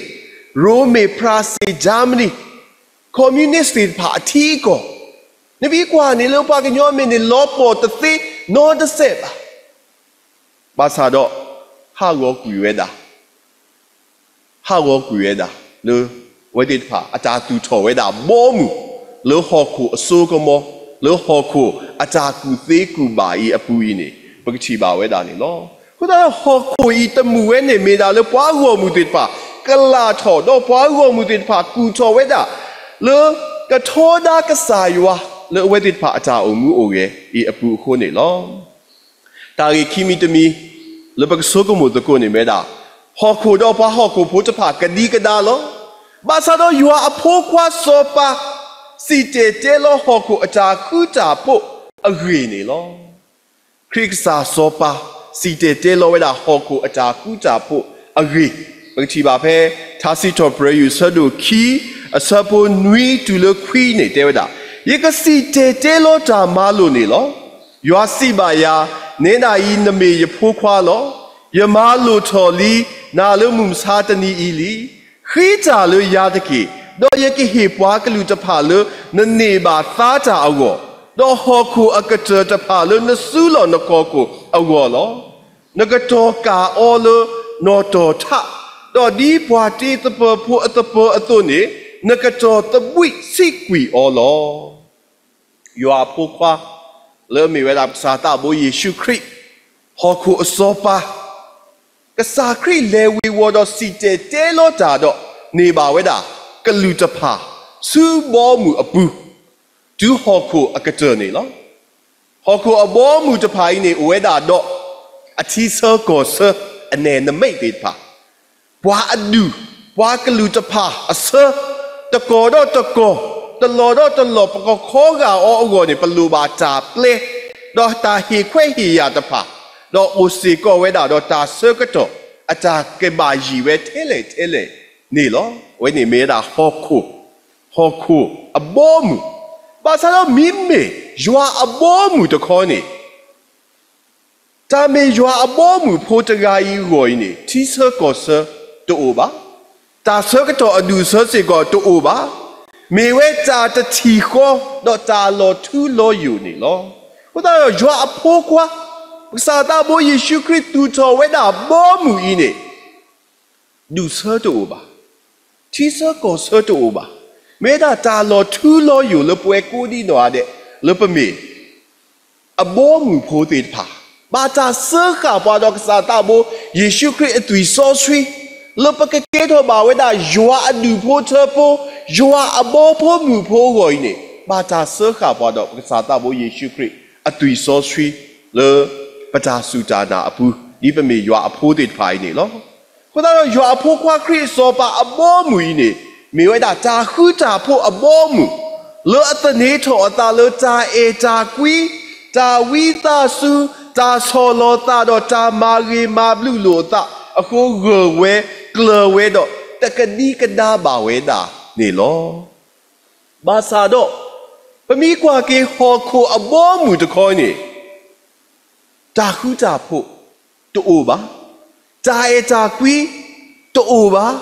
ရိမ့ၤ, ဖရၣ်စ့ၣ်, ကၠၣ်မနံ, communist သ့ၣ်တဖၣ်အထံအကီၢ်, နမ့ၢ်ကွၢ်န့ၣ်လၢပှၤကညီအမဲာ်န့ၣ် လီၤပှီၢ်တသ့နီတစဲးဘၣ်. ဘၣ်ဆၣ်ဒီး ဟးဂီၤကွံာ်ဝဲဒၣ် ဟးဂီၤကွံာ်ဝဲဒၣ်လၢ အဝဲသ့ၣ်တဖၣ်အတၢ်သူၣ်ထီၣ်ဝဲဒၣ်ဘီမုၢ် လၢဟီၣ်ခိၣ်အစိကမီၤ, လၢဟီၣ်ခိၣ်အတၢ်ကူၣ်သ့ကူၣ်ဘၣ်အံၤအပူၤအံၤန့ၣ် ပကထံၣ်ဘၣ်ဝဲဒၣ်န့ၣ်လီၤ. အဃိသတးဒီး ဟီၣ်ခိၣ်အံၤတမုာ်ဝဲန့ၣ် မ့ၢ်ဒၣ်လၢပှၤဂီၢ်မုၢ်သ့ၣ်တဖၣ် ကလာ်ထီၣ် ဒီးပှၤဂီၢ်မုၢ်သ့ၣ်တဖၣ်ကူၣ်ထီၣ်ဝဲဒၣ် လၢကထီဒါကစၢ်ယွၤ လၢအဝဲသ့ၣ်တဖၣ်အတၢ်အိၣ်မူအိၣ်ဂဲၤအံၤအပူၤအဃိန့ၣ်လီၤ. တၢ်ဂ့ၢ်ခံမံၤတမံၤ လၢပကဆိကမိၣ်သကိးန့ၣ်မ့ၢ်ဝဲဒၣ် ဟီၣ်ခိၣ်ဒီးပှၤဟီၣ်ခိၣ်ဖိတဖၣ်ကဒံကဒါလီၤ. ဘၣ်ဆၣ်ဒီးယွၤအဖိခွါစီၤပၤ စံၣ်တဲၤတဲလီၤဟီၣ်ခိၣ်အတၢ်ဃူတၢ်ဖိးအဂ့ၢ်န့ၣ်လီၤ. ခရံာ်ကစၢ်စီၤပၤ စံၣ်တဲၤတဲလီၤဝဲဒၣ်ဟီၣ်ခိၣ်အတၢ်ဃူတၢ်ဖိးအဂ့ၢ် ပကထံၣ်ဘၣ်ဖဲ ထါစံးထီၣ်ပတြၢၤယွၤ အဆၢဒိၣ်ခံ အဆၢဖိနွံတုၤလၢခွံန့ၣ်တဲဝဲဒၣ်, ယကစံၣ်တဲၤတဲလီၤတၢ်မၤလိာ်န့ၣ်လီၤ. ယွၤစံးဘၣ်ယၤ, နဲဒၣ်အံၤနမ့ၢ်ယဖိခွါလီၤ. ယမၤလိာ်ထီၣ်လံနၤလၢမုၢ်မဆါတနံၤအံၤလံ. ဃ့တၢ်လၢယၤတက့ၢ်, ဒီးယကဟ့ၣ်ပှၤကလုာ်တဖၣ်လၢနန့ၢ်ဘၣ်သါတၢ်အဂီၢ်, ဒီးဟီၣ်ခိၣ်အကတၢၢ်တဖၣ်လၢနစုလီၢ်နခီၣ်ခိၣ်အဂီၢ်လီၤ. နကတီၢ်ကၢ်အီၤလၢနီၣ်တီၢ်ထး, ဒီးဒ်ပှၤတ့သပၢၤဖိအသပၢၤအသိးန့ၣ်, နကတီၢ်သဘှံးဆံးကွံာ်အီၤလီၤ. ယွၤအဖိခွါ လၢအမ့ၢ်ဝဲဒၣ်ပကစၢ်သးဘိယ့ၣ်ၡူးခရံာ်, ဟီၣ်ခိၣ်အစီၤပၤ, ကစၢ်ခရံာ်လဲၤဝ့ၤဝီၤဒီးစံၣ်တဲၤတဲလီၤတၢ်ဒီး န့ၢ်ဘၣ်ဝဲဒၣ်ကလုာ်တဖၣ် ဆူဘီမုၢ်အပူၤ, တုၤဟီၣ်ခိၣ်အကတၢၢ်န့ၣ်လီၤ. ဟီၣ်ခိၣ်အဘီအမုၢ်တဖၣ်အံၤန့ၣ် အိၣ်ဝဲဒၣ်ဒီး အထံဆၢကီၢ်ဆၢ အနဲၣ်နမိတ်သ့ၣ်တဖၣ်, ပှၤအဒူၣ်, ပှၤကလုာ်တဖၣ်အဆၢ, တကီၢ်ဒီးတကီၢ်, တလီၢ်ဒီးတလီၢ် ပကခီဂာ်အီၤအဂီၢ်န့ၣ် ပလိၣ်ဘၣ်တၢ်ပျဲ, ဒီးတၢ်ဟ့ၣ်ခွဲးဟ့ၣ်ယာ်တဖၣ်, ဒီးအိၣ်စ့ၢ်ကီးဝဲဒၣ်ဒီးတၢ်ဆၢကတီၢ် အတၢ်ကဘၣ်ယံၤဝဲထဲလဲၣ်ထဲလဲၣ်န့ၣ်လီၤ. အဝဲန့ၣ်မ့ၢ်ဝဲဒၣ်ဟီၣ်ခိၣ်, ဟီၣ်ခိၣ်အဘီအမုၢ်, ဘၣ်ဆၣ်ဒီးမ့မ့ၢ်ယွၤအဘီအမုၢ်တခီန့ၣ် တၢ်မ့ၢ်ယွၤအဘီအမုၢ်ဖိတဂၤအံၤအဂီၢ်အံၤန့ၣ် ထံဆၢကီၢ်ဆၢတအိၣ်ဘၣ်, တၢ်ဆၢကတီၢ်အဒူၣ်အဆၢစ့ၢ်ကီးတအိၣ်ဘၣ်, မ့ၢ်ဝဲတၢ်တထံၣ်ဃီ ဒီးတၢ်လီၤထူလီၤယိာ်န့ၣ်လီၤ. အဃိသတးဒီးယွၤအဖိခွါ ပကစၢ်သးဘိယ့ၣ်ၡူးခရံာ်သူၣ်ထီၣ်ဝဲဒၣ်ဘီအမုၢ်အံၤန့ၣ် ဒူၣ်ဆၢတအိၣ်ဘၣ်, ထံဆၢကီၢ်ဆၢတအိၣ်ဘၣ်, မ့ၢ်ဝဲဒၣ်တၢ်လီၤထူလီၤယိာ်လၢပဝဲကိးဒံနီၢ်ဂၤဒဲး လၢပမ့ၢ် အဘီအမုၢ်ဖိသ့ၣ်တဖၣ် ဘၣ်တၢ်စၢဃာ်ပှၤဒီးကစၢ်သးဘိ ယ့ၣ်ၡူးခရံာ်အသွံၣ်စီဆှံ လၢပကကဲထီၣ်ဘၣ်ဝဲဒၣ်ယွၤအဒူၣ်ဖိထၢဖိ, ယွၤအဘီဖိမုၢ်ဖိအဂီၢ်အံၤန့ၣ် ဘၣ်တၢ်စၢဃာ်ပှၤဒီးပကစၢ်သးဘိယ့ၣ်ၡူးခရံာ်အသွံၣ်စီဆှံ လၢပတၢ်စူၢ်တၢ်နာ်အပူၤ ဒ်ပမ့ၢ်ယွၤအဖိသ့ၣ်တဖၣ်အံၤန့ၣ်လီၤ. အဃိသတးဒီးယွၤအဖိခွါခရံာ်စီၤပၤအဘီအမုၢ်အံၤန့ၣ် မ့ၢ်ဝဲဒၣ်တၢ်ဃူတၢ်ဖိးအဘီအမုၢ် လၢအသန့ၤထီၣ်အသးလၢတၢ်အဲၣ်တၢ်ကွံ, တၢ်ဝံသးစူၤ, တၢ်ဆီၣ်လီၤသးဒီးတၢ်မၤဂ့ၤမၤဘျုးလိာ်အသးအဃိ ဂၢၢ်ဝဲကျၢၤဝဲဒီး တကဒံကဒါဘၣ်ဝဲဒၣ်န့ၣ်လီၤ. ဘၣ်ဆၣ်ဒီး ပမ့ၢ်ကွၢ်က့ၤဟီၣ်ခိၣ်အဘီအမုၢ်တခီန့ၣ် တၢ်ဃူတၢ်ဖိးတအိၣ်ဘၣ်, တၢ်အဲၣ်တၢ်ကွံတအိၣ်ဘၣ်,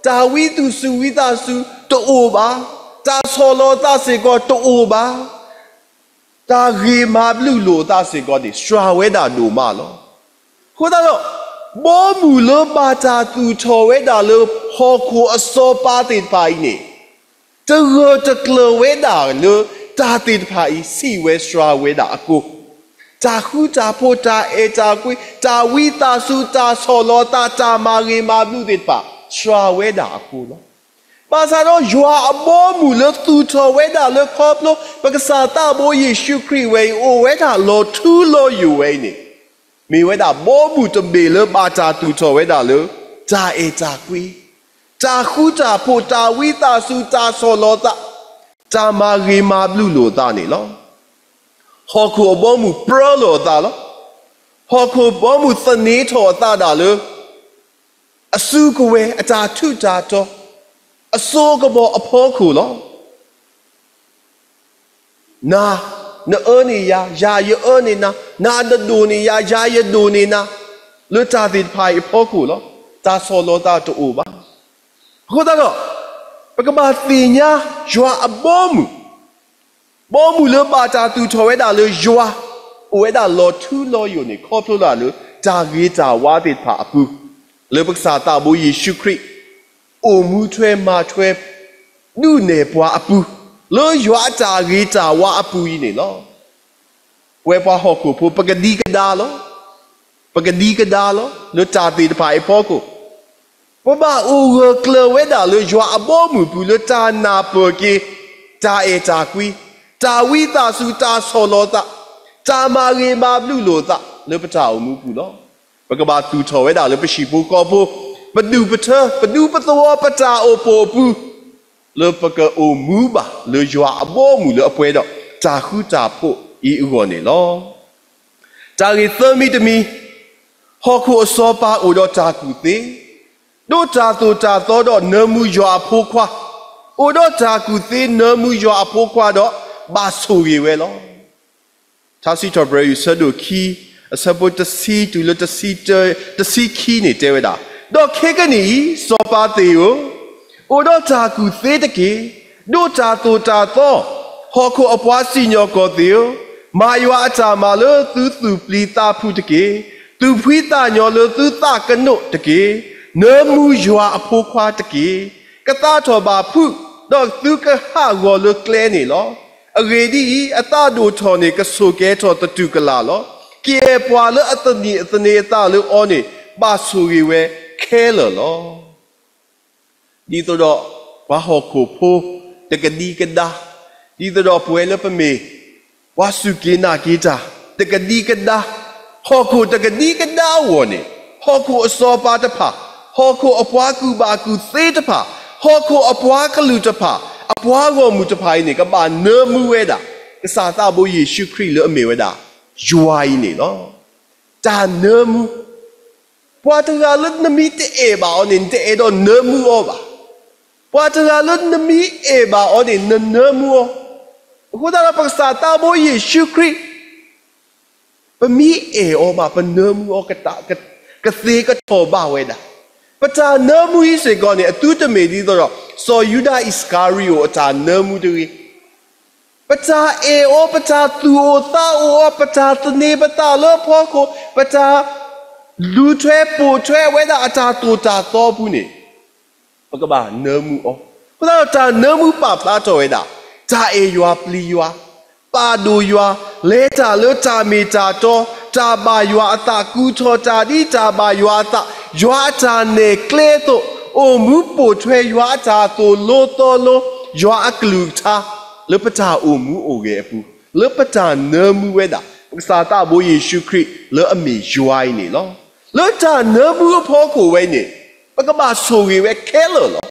တၢ်ဝံသူၣ်စူၤဝံသးစူၤတအိၣ်ဘၣ်, တၢ်ဆီၣ်လီၤသးစ့ၢ်ကီးတအိၣ်ဘၣ်, တၢ်ဂ့ၤမၤဘျုးလိာ်အသးစ့ၢ်ကီးန့ၣ် စှၤဝဲဒၣ်ဒိၣ်မးလီၤ. အဃိသတးဒီး ဘီမုၢ်လၢဘၣ်တၢ်သူၣ်ထီၣ်ဝဲဒၣ်လၢဟီၣ်ခိၣ်အစီၤပၤသ့ၣ်တဖၣ်အံၤန့ၣ် တဂၢၢ်တကျၢၤဝဲဒၣ်လၢတၢ်သ့ၣ်တဖၣ်အံၤ ဆံးဝဲစှၤဝဲဒၣ်အဃိ, တၢ်ဃူတၢ်ဖိး, တၢ်အဲၣ်တၢ်ကွံ, တၢ်ဝံသးစူၤ, တၢ်ဆီၣ်လီၤသး, တၢ်မၤဂ့ၤမၤဘျုးသ့ၣ်တဖၣ် စှၤဝဲဒၣ်အဃိလီၤ. ဘၣ်ဆၣ်ဒီးယွၤအဘီအမုၢ်လၢသူၣ်ထီၣ်ဝဲဒၣ်လၢခီဖျိ ပကစၢ်သးဘိယ့ၣ်ၡူးခရံာ်ဝဲအံၤ အိၣ်ဝဲဒၣ်လီၤထူလီၤယိာ်ဝဲအံၤန့ၣ် မ့ၢ်ဝဲဒၣ်ဘီမုၢ်တဘ့ၣ်လၢဘၣ်တၢ်သူၣ်ထီၣ်ဝဲဒၣ်လၢ တၢ်အဲၣ်တၢ်ကွံ, တၢ်ဃူတၢ်ဖိး, တၢ်ဝံသးစူၤ, တၢ်ဆီၣ်လီၤသး, တၢ်မၤဂ့ၤမၤဘျုးလိာ်သးန့ၣ်လီၤ. ဟီၣ်ခိၣ်အဘီအမုၢ်ပြၢလိာ်အသးလီၤ. ဟီၣ်ခိၣ်အဘီအမုၢ်သန့ၤထီၣ်အသးဒၣ်လၢ အစုကဝဲၤ, အတၢ်ထူးတၢ်တီၤ, အစိကမီၤအဖီခိၣ်လီၤ. နၤနအၢန့ၢ်ယၤ, ယၤယအၢန့ၢ်နၤ, နၤနဒိၣ်န့ၢ်ယၤ, ယၤယဒိၣ်န့ၢ်နၤ, လၢတၢ်သ့ၣ်တဖၣ်အံၤအဖီခိၣ်လီၤ. တၢ်ဆီၣ်လီၤသးတအိၣ်ဘၣ်. အဃိသတးဒီး ပကဘၣ်သ့ၣ်ညါယွၤအဘီအမုၢ်, ဘီအမုၢ်လၢဘၣ်တၢ်သူၣ်ထီၣ်ဝဲဒၣ်လၢယွၤ, အိၣ်ဝဲဒၣ်လီၤထူလီၤယိာ်န့ၣ် ခီဖျိလၢ တၢ်ဂ့ၤတၢ်ဝါသ့ၣ်တဖၣ်အပူၤ, လၢပကစၢ်သးဘိယ့ၣ်ၡူးခရံာ် အိၣ်မူထွဲမၤထွဲ ဒုးနဲၣ်ပှၤအပူၤ, လၢယွၤအတၢ်ဂ့ၤတၢ်ဝါအပူၤအံၤန့ၣ်လီၤ. ပဝဲပှၤဟီၣ်ခိၣ်ဖိ ပကဒံကဒါလီၤ. ပကဒံကဒါလီၤ လၢတၢ်သ့ၣ်တဖၣ်အံၤအဖီခိၣ်, ပဘၣ်အိၣ်ဂၢၢ်ကျၢၤဝဲဒၣ်လၢယွၤအဘီအမုၢ်ပူၤ လၢတၢ်နၢ်ပၢၢ်က့ၤ တၢ်အဲၣ်တၢ်ကွံ, တၢ်ဝံသးစူၤ တၢ်ဆီၣ်လီၤသး, တၢ်မၤဂ့ၤမၤဘျုးလိာ်သး လၢပတၢ်အိၣ်မူပူၤလီၤ. ပကဘၣ်သူၣ်ထီၣ်ဝဲဒၣ်လၢပဟံၣ်ဖိဃီဖိ, ပဒူၣ်ပထၢ ပဒူပသဝီ ပတၢ်အိၣ်ဖှိၣ်အပူၤ, လၢပကအိၣ်မူဘၣ်လၢယွၤအဘီအမုၢ်လၢအပှဲၤဒီး တၢ်ဃူတၢ်ဖိးအံၤအဂီၢ်န့ၣ်လီၤ. တၢ်ဂ့ၢ်သၢမံၤတမံၤ, ဟီၣ်ခိၣ်အစီၤပၤအိၣ်ဒီးတၢ်ကူၣ်သ့, ဒိးတၢ်သိၣ်တၢ်သီဒီးနၢမူယွၤအဖိခွါ, အိၣ်ဒီးတၢ်ကူၣ်သ့ နၢမူယွၤအဖိခွါဒီး ဘၣ်ဆိၣ်ဂ့ၤဝဲလီၤ. ထါစံးထီၣ်ပတြၢၤ အဆၢဒိၣ်ခံ, အဆၢဖိတဆံတုၤလၢ တဆံခံန့ၣ်တဲဝဲဒၣ်, ဒီးခဲကနံၣ်အံၤ စီၤပၤသ့ၣ်ဧၢ, အိၣ်ဒီးတၢ်ကူၣ်သ့တက့ၢ်. ဒိးတၢ်သိၣ်တၢ်သီ, ဟီၣ်ခိၣ်အပှၤစံၣ်ညီၣ်ကွီၢ်သ့ၣ်ဧၢ, မၤယွၤအတၢ်မၤလၢသုသူၣ်ပျံၤသးဖုးတက့ၢ်. သူၣ်ဖှံသးညီလၢသုသးကနိးတက့ၢ်. နၢမူယွၤအဖိခွါတက့ၢ်. ကသါထီၣ်ဘၣ်ဖုး, ဒီးသုကဟးဂီၤလၢကျဲန့ၣ်လီၤ. အဂ့ၢ်ဒ်အံၤ, အသးဒိၣ်ထီၣ်န့ၣ် ကဆိၣ်ကဲၤထီၣ်သတူၢ်ကလာ်လီၤ. ကယဲၢ်ပှၤလၢအသန့ၤအသန့ၤအသးလၢအီၤန့ၣ် ဘၣ်ဆိၣ်ဂ့ၤဝဲခဲလၢာ်လီၤ. ဒ်သိးဒီး ပှၤဟီၣ်ခိၣ်ဖိ တကဒံကဒါ, ဒ်သိးဒီးပဝဲလၢပမ့ၢ် ပှၤစူၢ်က့ၤနာ်က့ၤတၢ် တကဒံကဒါ, ဟီၣ်ခိၣ်တကဒံကဒါအဂီၢ်န့ၣ်, ဟီၣ်ခိၣ်အစီၤပၤတဖၣ်, ဟီၣ်ခိၣ်အပှၤကူၣ်ဘၣ်ကူၣ်သ့တဖၣ်, ဟီၣ်ခိၣ်အပှၤကလုာ်တဖၣ်, အပှၤဂီၢ်မုၢ်တဖၣ်အံၤန့ၣ် ကဘၣ်နၢမူဝဲဒၣ် ကစၢ်သးဘိယ့ၣ်ၡူးခရံာ်လၢအမ့ၢ်ဝဲဒၣ် ယွၤအံၤန့ၣ်လီၤ. တၢ်နၢမူ, ပှၤတဂၤလၢနမ့ၢ်တအဲၣ်ဘၣ်အီၤန့ၣ် နတအဲၣ်ဒိးနၢမူအီၤဘၣ်. ပှၤတဂၤလၢနမ့ၢ်အဲၣ်ဘၣ်အီၤန့ၣ် နနၢမူအီၤ. အဃိသတးဒီး ပကစၢ်သးဘိယ့ၣ်ၡူးခရံာ် ပမ့ၢ်အဲၣ်အီၤဘၣ် ပနၢမူအီၤ ကသ့ကထီၣ်ဘၣ်ဝဲဒၣ်. ပတၢ်နၢမူအံၤစ့ၢ်ကီးန့ၣ် အသုတမ့ၢ်ဒ်သိးဒီး စီၤယူဒၤအံၣ်စကၤရံၤအိာ်အတၢ်နၢမူတဂ့ၤ. ပတၢ်အဲၣ်အီၤ, ပတၢ်သူၣ်အိၣ်သးအိၣ်အီၤ, ပတၢ်သန့ၤပသးလၢအဖီခိၣ်, ပတၢ်လူၤထွဲပိာ်ထွဲဝဲဒၣ်အတၢ်သိၣ်တၢ်သီအပူၤန့ၣ် ပကဘၣ်နၢမူအီၤ. အဃိသတးဒီး တၢ်နၢမူပာ်ဖျါထီၣ်ဝဲဒၣ် တၢ်အဲၣ်ယွၤပျံၤယွၤ, ပာ်ဒိၣ်ယွၤ, လဲၤတၢ်လၢတၢ်မ့ၢ်တၢ်တီ, တၢ်ဘၣ်ယွၤအသး, ကူၣ်ထီၣ်တၢ်ဒ်တၢ်ဘၣ်ယွၤအသး, ယွၤအတၢ်နဲၣ်ကျဲအသိး, အိၣ်မူပိာ်ထွဲယွၤအတၢ်သိၣ်လိသီလိ, ယွၤအကလုၢ်ကထါ လၢပတၢ်အိၣ်မူအိၣ်ဂဲၤအပူၤ, လၢပတၢ်နၢမူဝဲဒၣ် ပကစၢ်သးဘိယ့ၣ်ၡူးခရံာ်လၢအမ့ၢ်ယွၤအံၤန့ၣ်လီၤ. လၢတၢ်နၢမူအဖီခိၣ်ဝဲအံၤန့ၣ် ပကဘၣ်ဆိၣ်ဂ့ၤဝဲခဲလၢာ်လီၤ.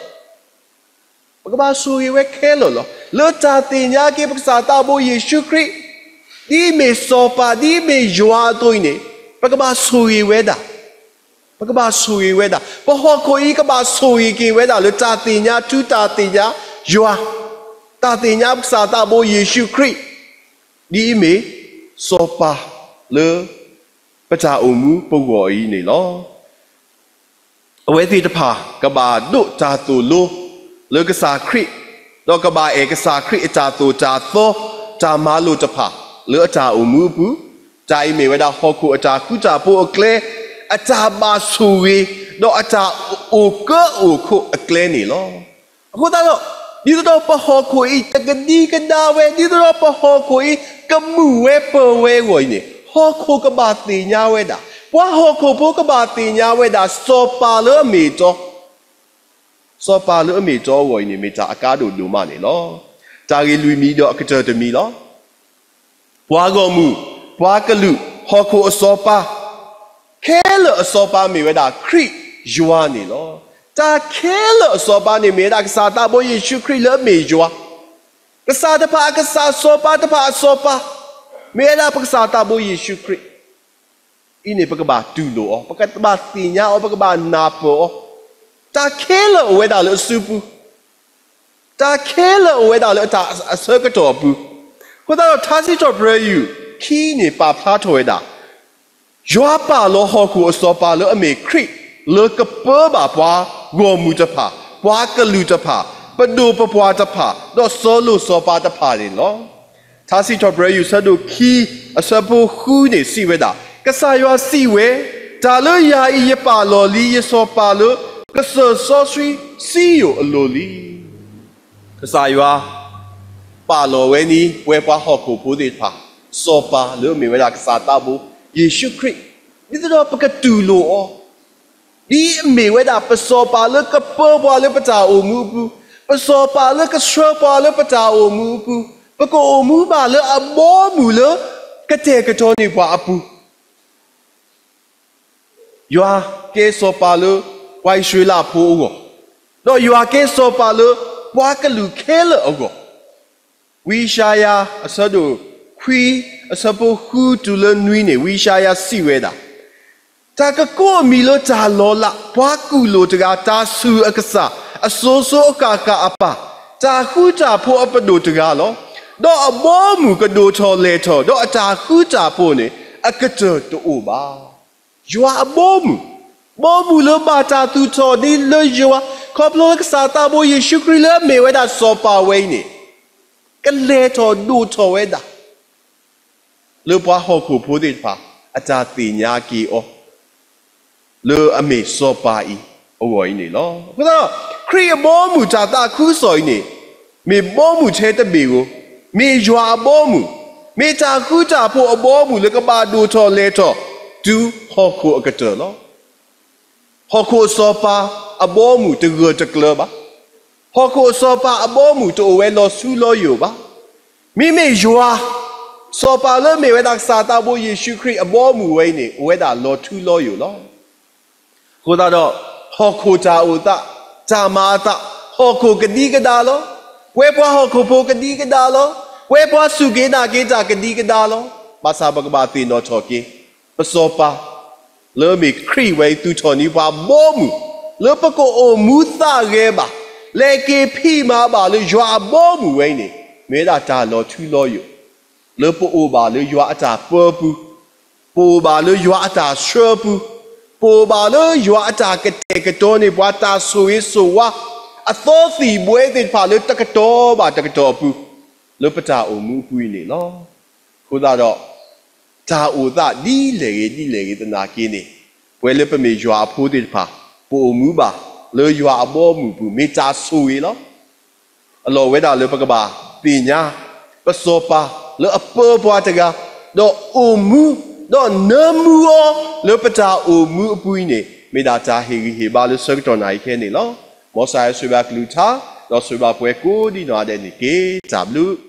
ပကဘၣ်ဆိၣ်ဂ့ၤဝဲခဲလၢာ်လီၤ. လၢတၢ်သ့ၣ်ညါက့ၤပကစၢ်သးဘိယ့ၣ်ၡူးခရံာ် ဒ်အမ့ၢ်စီၤပၤ ဒ်အမ့ၢ်ယွၤအသိးအံၤန့ၣ် ပကဘၣ်ဆိၣ်ဂ့ၤဝဲဒၣ်. ပကဘၣ်ဆိၣ်ဂ့ၤဝဲဒၣ်. ပဟီၣ်ခိၣ်အံၤကဘၣ်ဆိၣ်ဂ့ၤက့ၤဝဲဒၣ်လၢတၢ်သ့ၣ်ညါထူ တၢ်သ့ၣ်ညါယွၤ, တၢ်သ့ၣ်ညါပကစၢ်သးဘိယ့ၣ်ၡူးခရံာ် ဒ်အမ့ၢ်စီၤပၤလၢ ပတၢ်အိၣ်မူပဂီၢ်အံၤန့ၣ်လီၤ. အဝဲသ့ၣ်တဖၣ်ကဘၣ်ဒိးတၢ်သိၣ်လိလၢကစၢ်ခရံာ်, ဒီးကဘၣ်အဲၣ်ကစၢ်ခရံာ်အတၢ်သိၣ်တၢ်သီ, တၢ်မၤလိာ်တဖၣ်လၢအတၢ်အိၣ်မူအပူၤ, တၢ်အံၤမ့ၢ်ဝဲဒၣ်ဟီၣ်ခိၣ်အတၢ်ဃူတၢ်ဖိးအကျဲ, အတၢ်ဘၣ်ဆိၣ်ဂ့ၤ, ဒီးအတၢ်အိၣ်ကၢအိၣ်ခိးအကျဲန့ၣ်လီၤ. အဃိသတးဒီး ဒ်သိးဒီးပဟီၣ်ခိၣ်အံၤတကဒံကဒါဝဲ, ဒ်သိးဒီးပဟီၣ်ခိၣ်အံၤကမုာ်ဝဲပၢၤဝဲအဂီၢ်အံၤန့ၣ်, ဟီၣ်ခိၣ်ကဘၣ်သ့ၣ်ညါဝဲဒၣ်, ပှၤဟီၣ်ခိၣ်ဖိကဘၣ်သ့ၣ်ညါဝဲဒၣ် စီၤပၤလၢအမ့ၢ်အတီ, စီၤပၤလၢအမ့ၢ်အတီအဂီၢ်အံၤန့ၣ် မ့ၢ်တၢ်အကါဒိၣ်ဒိၣ်မးန့ၣ်လီၤ. တၢ်ဂ့ၢ်လွံၢ်မံၤဒီးအကတၢၢ်တမံၤလီၤ. ပှၤဂီၢ်မုၢ်, ပှၤကလုာ်, ဟီၣ်ခိၣ်အစီၤပၤ, ခဲလၢာ်အစီၤပၤမ့ၢ်ဝဲဒၣ်ခရံာ်ယွၤန့ၣ်လီၤ. တၢ်ခဲလၢာ်အစီၤပၤန့ၣ်မ့ၢ်ဝဲဒၣ်ကစၢ်သးဘိယ့ၣ်ၡူးခရံာ်လၢအမ့ၢ်ယွၤ, ကစၢ်တဖၣ်အကစၢ် စီၤပၤတဖၣ်အစီၤပၤ မ့ၢ်ဝဲဒၣ်ပကစၢ်သးဘိယ့ၣ်ၡူးခရံာ် အံၤန့ၣ် ပကဘၣ်တူၢ်လိာ်အီၤ, ပကဘၣ်သ့ၣ်ညါအီၤ, ပကဘၣ်နၢ်ပၢၢ်အီၤ, တၢ်ခဲလၢာ်အိၣ်ဝဲဒၣ်လၢအစုပူၤ, တၢ်ခဲလၢာ်အိၣ်ဝဲဒၣ်လၢအတၢ်အဆၢကတီၢ်အပူၤ, အဃိသတးဒီးထါစံးထီၣ်ပတြၢၤယုၢ်ခံန့ၣ် ပာ်ဖျါထီၣ်ဝဲဒၣ် ယွၤပာ်လီၤဟီၣ်ခိၣ်အစီၤပၤလၢအမ့ၢ်ခရံာ် လၢကပၢဘၣ်ပှၤဂီၢ်မုၢ်တဖၣ် ပှၤကလုာ်တဖၣ်, ပဒိၣ်ပပှၢ်တဖၣ်, ဒီးစီၤလိၣ်စီၤပၤတဖၣ်န့ၣ်လီၤ. ထါစံးထီၣ်ပတြၢၤ ယူၢ်ဆၢဒိၣ်ခံ အဆၢဖိဃုန့ၣ်စံးဝဲဒၣ်, ကစၢ်ယွၤစံးဝဲ, တၢ်လၢယၤအံၤယပာ်လီၤလံယစီၤပၤလၢ ကစၢၢ်စီဆှံစံယိၣ်အလိၤလံ. ကစၢ်ယွၤ ပာ်လီၤဝဲန့ၣ် ပဝဲပှၤဟီၣ်ခိၣ်ဖိသ့ၣ်တဖၣ် စီၤပၤလၢအမ့ၢ်ဝဲဒၣ်ကစၢ်သးဘိ ယ့ၣ်ၡူးခရံာ်, ဒ်သိးဒီးပကတူၢ်လိာ်အီၤ ဒ်အမ့ၢ်ဝဲဒၣ်ပစီၤပၤလၢကပၢပှၤလၢပတၢ်အိၣ်မူအပူၤ, ပစီၤပၤလၢကဆှၢပှၤလၢပတၢ်အိၣ်မူအပူၤ, ပကအိၣ်မူဘၣ်လၢအဘီအမုၢ်လၢ ကတဲာ်ကတီၤန့ၢ်ပှၤအပူၤ ယွၤကဲစီၤပၤလၢ ပှၤအံၣ်စရ့လးဖိအဂီၢ်, ဒီးယွၤကဲစီၤပၤလၢ ပှၤကလုာ်ခဲလၢာ်အဂီၢ်. ဝံယၡါယၤ အဆၢဒိၣ်ခွံ အဆၢဖိဃုတုၤလၢနွံန့ၣ် ဝံယၡါယၤစံးဝဲဒၣ်, တၢ်ကကိးအမံၤလၢတၢ်လီၤလး, ပှၤကူၣ်လိာ်တဂၤ, တၢ်ဆူၣ်အကစၢ်, အစိၤစိၤအဃၣ်ဃၣ်အပၢ်, တၢ်ဃုတၢ်ဖိးအပဒိၣ်တဂၤလီၤ. ဒီးအဘီအမုၢ်ကဒိၣ်ထီၣ်လဲၢ်ထီၣ်, ဒီးအတၢ်ဃုတၢ်ဖိးန့ၣ် အကတၢၢ်တအိၣ်ဘၣ်. ယွၤအဘီအမုၢ်, ဘီအမုၢ်လၢဘၣ်တၢ်သူၣ်ထီၣ်ဒ်လၢယွၤ, ခီဖျိလၢကစၢ်သးဘိယ့ၣ်ၡူးခရံာ်လၢအမ့ၢ်ဝဲဒၣ်စီၤပၤဝဲအံၤန့ၣ် ကလဲၤထီၣ်ဒိၣ်ထီၣ်ဝဲဒၣ် လၢပှၤဟီၣ်ခိၣ်ဖိသ့ၣ်တဖၣ် အတၢ်သ့ၣ်ညါက့ၤအီၤ လၢအမ့ၢ်စီၤပၤအံၤအဂီၢ်အံၤန့ၣ်လီၤ. အဃိသတး ခရံာ်အဘီအမုၢ်တၢ်သးခုကစီၣ်အံၤန့ၣ် မ့ၢ်ဘီအမုၢ်ထဲတဘ့ၣ်ဧိၤ, မ့ၢ်ယွၤအဘီအမုၢ်, မ့ၢ်တၢ်ဃုတၢ်ဖိးအဘီအမုၢ်လၢကဘၣ်ဒိၣ်ထီၣ်လဲၤထီၣ် တုၤဟီၣ်ခိၣ်အကတၢၢ်လီၤ. ဟီၣ်ခိၣ်အစီၤပၤအဘီအမုၢ်တဂၢၢ်တကျၢၤဘၣ်. ဟီၣ်ခိၣ်အစီၤပၤအဘီအမုၢ်တအိၣ်ဝဲလီၤထူလီၤယိာ်ဘၣ်. မ့မ့ၢ်ယွၤ စီၤပၤလၢအမ့ၢ်ဝဲဒၣ်ကစၢ်သးဘိယ့ၣ်ၡူးခရံာ်အဘီအမုၢ်ဝဲအံၤန့ၣ် အိၣ်ဝဲဒၣ်လီၤထူလီၤယိာ်လီၤ. အဃိသတးဒီး ဟီၣ်ခိၣ်တၢ်အိၣ်သး, တၢ်မၤအသး, ဟီၣ်ခိၣ်ကဒံကဒါလီၤ. ပဝဲပှၤဟီၣ်ခိၣ်ဖိကဒံကဒါလီၤ. ပဝဲပှၤစူၢ်က့ၤနာ်က့ၤတၢ်ကဒံကဒါလီၤ. ဘၣ်ဆၣ်ပကဘၣ်သ့ၣ်နီၣ်ထီၣ်က့ၤ ပစီၤပၤ လၢမ့ၢ်ခရံာ်ဝဲအံၤ သူၣ်ထီၣ်န့ၢ်ပှၤအဘီအမုၢ် လၢပကအိၣ်မူသးဂဲၤဘၣ်, လဲၤက့ၤဖံးမၤဘၣ်လၢယွၤအဘီအမုၢ်ဝဲအံၤန့ၣ် မ့ၢ်ဝဲဒၣ်တၢ်လီၤထူလီၤယိာ် လၢပအိၣ်ဘၣ်လၢယွၤအတၢ်ပၢပူၤ, ပအိၣ်ဘၣ်လၢယွၤအတၢ်ဆှၢပူၤ, ပအိၣ်ဘၣ်လၢယွၤအတၢ်ကတဲာ်ကတီၤန့ၢ်ပှၤတၢ်ဆိၣ်ဂ့ၤဆိၣ်ဝါ အသီသံၣ်ဘှဲသ့ၣ်တဖၣ်လၢတကတီၤဘၣ်တကတီၤအပူၤ လၢပတၢ်အိၣ်မူအပူၤအံၤန့ၣ်လီၤ. အဃိသတးဒီး တၢ်အိၣ်သးဒ်လဲၣ်ဂ့ၤဒ်လဲၣ်ဂ့ၤသနာ်က့န့ၣ် ပဝဲလၢပမ့ၢ်ယွၤအဖိသ့ၣ်တဖၣ် ပအိၣ်မူဘၣ်လၢယွၤအဘီအမုၢ်အပူၤ မ့ၢ်တၢ်ဆိၣ်ဂ့ၤလီၤ. အလီၢ်ဝဲဒၣ်လၢပကဘၣ်သ့ၣ်ညါ ပစီၤပၤလၢအပၢပှၤတဂၤ, ဒီးအိၣ်မူ, ဒီးနၢမူအီၤလၢပတၢ်အိၣ်မူအပူၤအံၤန့ၣ် မ့ၢ်ဒၣ်တၢ်ဟ့ၣ်ဂံၢ်ဟ့ၣ်ဘါလၢဆၢကတီၢ်နၢ်အံၤခဲအံၤန့ၣ်လီၤ. မ်ကစၢ်ယွၤဆိၣ်ဂ့ၤဘၣ်ကလုၢ်ကထါ, ဒီးဆိၣ်ဂ့ၤဘၣ်ပှၤကိးဒံနီၢ်ဂၤဒဲးန့ၣ်တက့ၢ်. တၢ်ဘျုး